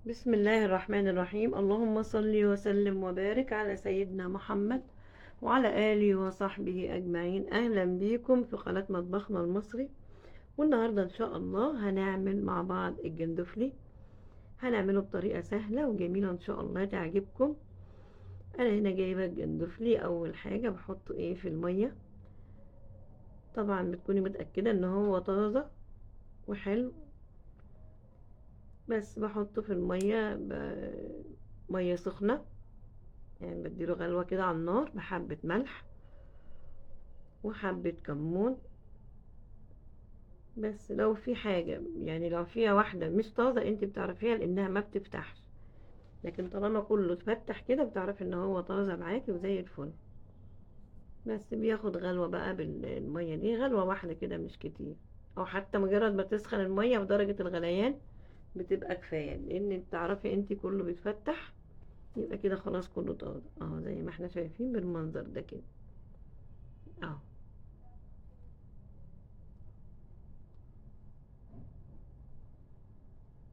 بسم الله الرحمن الرحيم. اللهم صل وسلم وبارك على سيدنا محمد وعلى آله وصحبه أجمعين. أهلا بيكم في قناة مطبخنا المصري. والنهاردة إن شاء الله هنعمل مع بعض الجندوفلي، هنعمله بطريقة سهلة وجميلة إن شاء الله تعجبكم. أنا هنا جايبة الجندوفلي، أول حاجة بحطه في المية. طبعا بتكوني متأكدة إن هو طازة وحلو، بس بحطه في المية، مية سخنة، يعني بديله غلوة كده على النار بحبة ملح وحبة كمون. بس لو في حاجة، يعني لو فيها واحدة مش طازة انت بتعرفيها لانها ما بتفتحش، لكن طالما كله اتفتح كده بتعرفي ان هو طازة معاكي وزي الفل. بس بياخد غلوة بقى بالمية دي، غلوة واحدة كده مش كتير، او حتى مجرد ما تسخن المية بدرجة الغليان بتبقى كفاية، لان تعرفي انت كله بيتفتح، يبقى كده خلاص كله طازة اهو زي ما احنا شايفين بالمنظر ده كده اهو.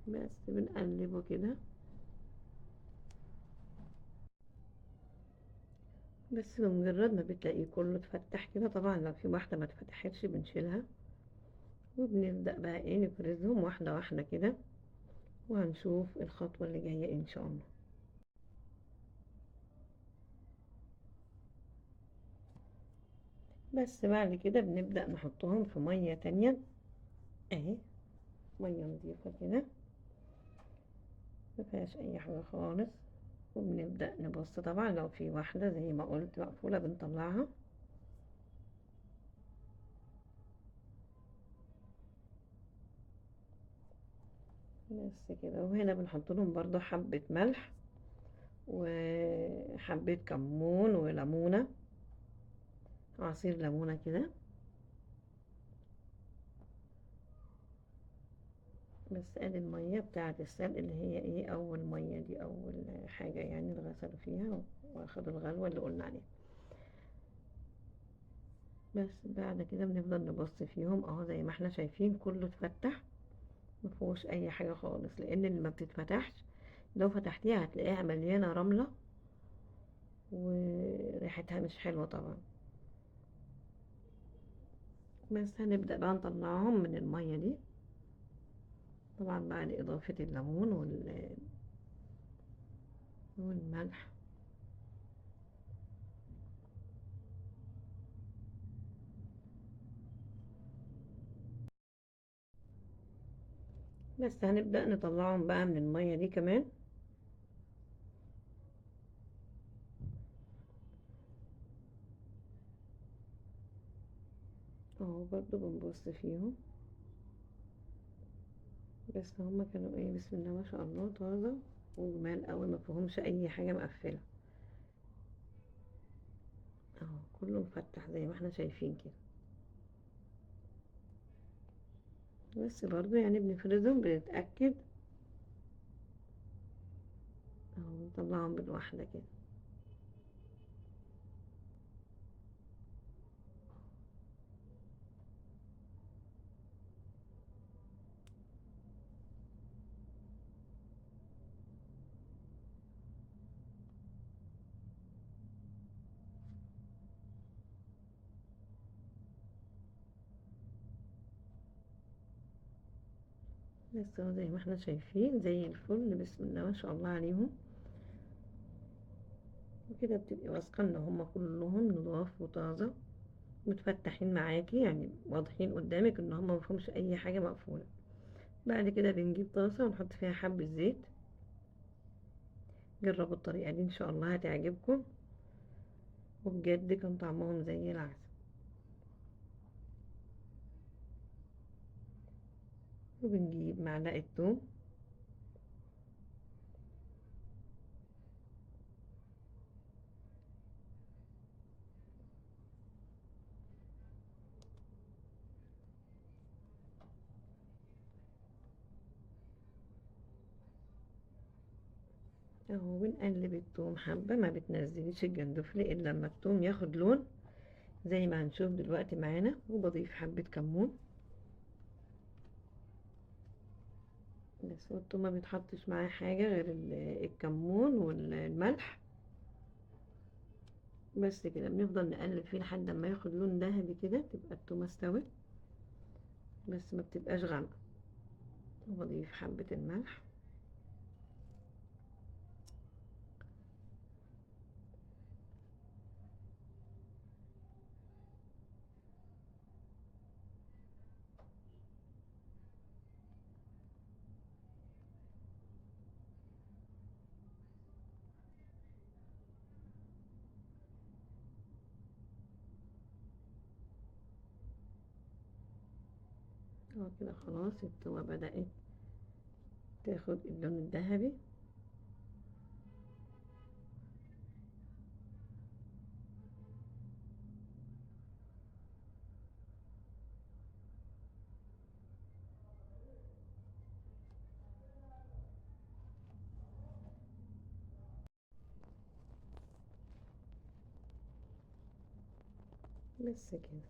بس بنقلبه كده. بس بمجرد ما بتلاقيه كله اتفتح كده، طبعا لو في واحدة ما اتفتحتش بنشيلها، وبنبدأ بقى نفرزهم واحدة واحدة كده، وهنشوف الخطوة اللي جاية ان شاء الله. بس بعد كده بنبدأ نحطهم في مية تانية اهي، مية نظيفة كده مفيهاش اي حاجة خالص، وبنبدأ نبص. طبعا لو في واحدة زي ما قلت مقفولة بنطلعها. بس كده. وهنا بنحط لهم برضو حبة ملح وحبة كمون وليمونة، عصير ليمونة كده. بس ادي المية بتاعة السلق اللي هي اول مية دي، اول حاجة يعني اللي غسلوا فيها واخدوا الغلوة اللي قلنا عليها. بس بعد كده بنفضل نبص فيهم اهو زي ما احنا شايفين كله اتفتح، مفيهوش اي حاجة خالص، لان اللي ما بتتفتحش لو فتحتيها هتلاقيها مليانة رملة وريحتها مش حلوة طبعا. بس هنبدأ بقى نطلعهم من المية دي، طبعا بعد اضافة الليمون والملح. بس هنبدأ نطلعهم بقى من المية دي كمان. اهو برضو بنبص فيهم، بس هما كانوا بسم الله ما شاء الله طازة وجمال قوي، ما فيهمش اي حاجة مقفلة اهو، كله مفتح زي ما احنا شايفين كده. بس برضو بنفردهم، بنتأكد اهو، نطلعهم بالواحدة كده. بس اهو زي ما احنا شايفين زي الفل، بسم الله ما شاء الله عليهم. وكده بتبقي واثقه ان هما كلهم نضاف وطازه متفتحين معاكي، يعني واضحين قدامك ان هما مفيهمش اي حاجه مقفوله. بعد كده بنجيب طاسه ونحط فيها حبه زيت. جربوا الطريقه دي ان شاء الله هتعجبكم، وبجد كان طعمهم زي العسل. وبنجيب معلقة توم، اهو بنقلب التوم حبة. ما بتنزليش الجندوفلي الا لما التوم ياخد لون زي ما هنشوف دلوقتي معانا. وبضيف حبة كمون بس. والثوم ما بيتحطش معاه حاجة غير الكمون والملح بس كده. بنفضل نقلب فيه لحد ما ياخد لون ذهبي كده، تبقى التومه استوت بس ما بتبقاش غامقه. وبضيف حبه الملح. اهو كده خلاص التومه بدأت تاخد اللون الذهبي. بس كده.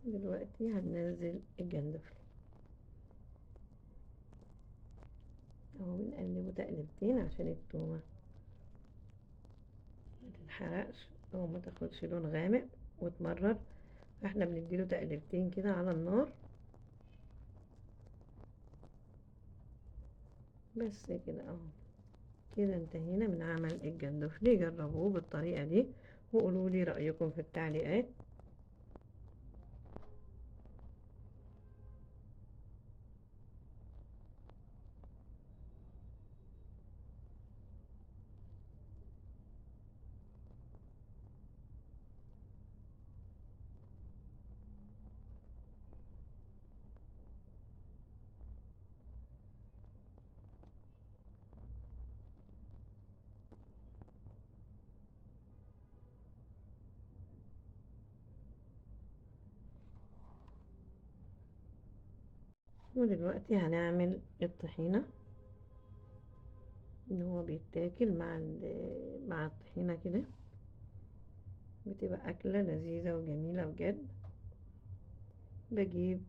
دلوقتي هننزل الجندفلي اهو، بنقلبه تقلبتين عشان التومة ما تتحرقش او ما تاخدش لون غامق وتمرر، فاحنا بنديله تقلبتين كده على النار بس كده اهو. كده انتهينا من عمل الجندفلي. جربوه بالطريقة دي وقولوا لي رأيكم في التعليقات. ودلوقتي هنعمل الطحينة، ان هو بيتاكل مع الطحينة كده، بتبقى أكلة لذيذة وجميلة بجد. بجيب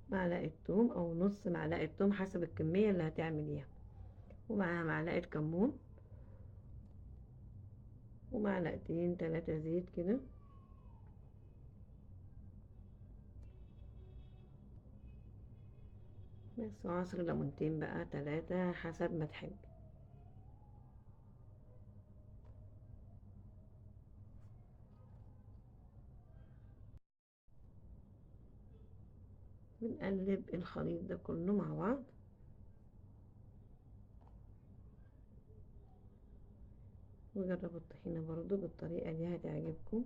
معلقة توم أو نص معلقة توم حسب الكمية اللي هتعمليها، ومعاها معلقة كمون ومعلقتين 3 زيت كده، بس، وعصر ليمونتين بقى 3 حسب ما تحب. بنقلب الخليط ده كله مع بعض. وجربوا الطحينة برضو بالطريقة دي هتعجبكم.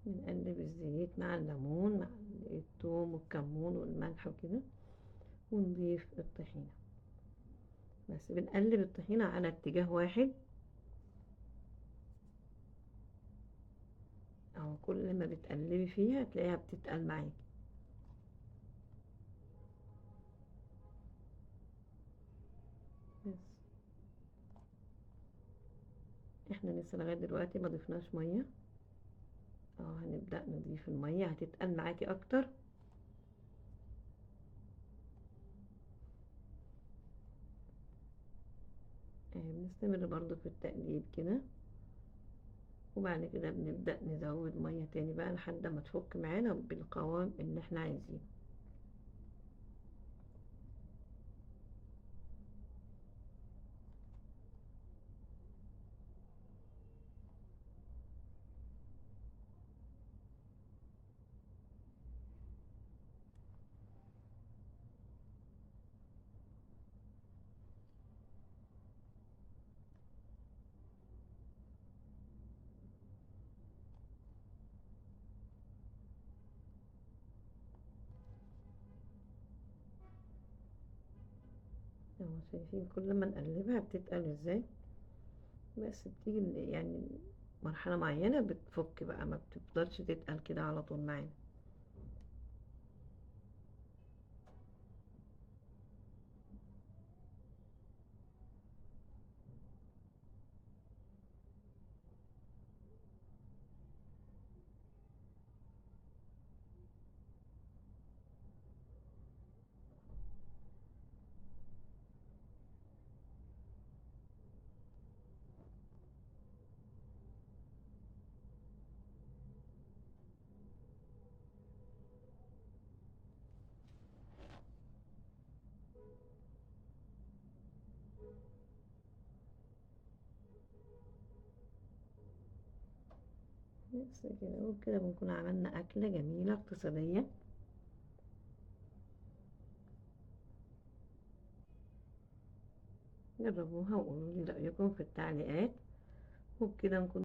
بنقلب الزيت مع الليمون مع الثوم والكمون والملح وكده، ونضيف الطحينة. بس بنقلب الطحينة على اتجاه واحد، او كل ما بتقلبي فيها تلاقيها بتتقل معاكي. بس احنا لسه لغاية دلوقتي ما ضفناش مية، هنبدأ نضيف المية، هتتقل معاكي اكتر. بنستمر برضو في التقليب كده، وبعد كده بنبدأ نزود مية تاني بقى لحد ما تفك معانا بالقوام اللي احنا عايزينه. اهو شايفين كل ما نقلبها بتتقل ازاي، بس بتيجي يعني مرحلة معينة بتفك بقى، ما بتفضلش تتقل كده على طول معانا. بس كده، وبكده بنكون عملنا أكلة جميلة اقتصادية. جربوها وقولوا لي رأيكم في التعليقات، وبكده نكون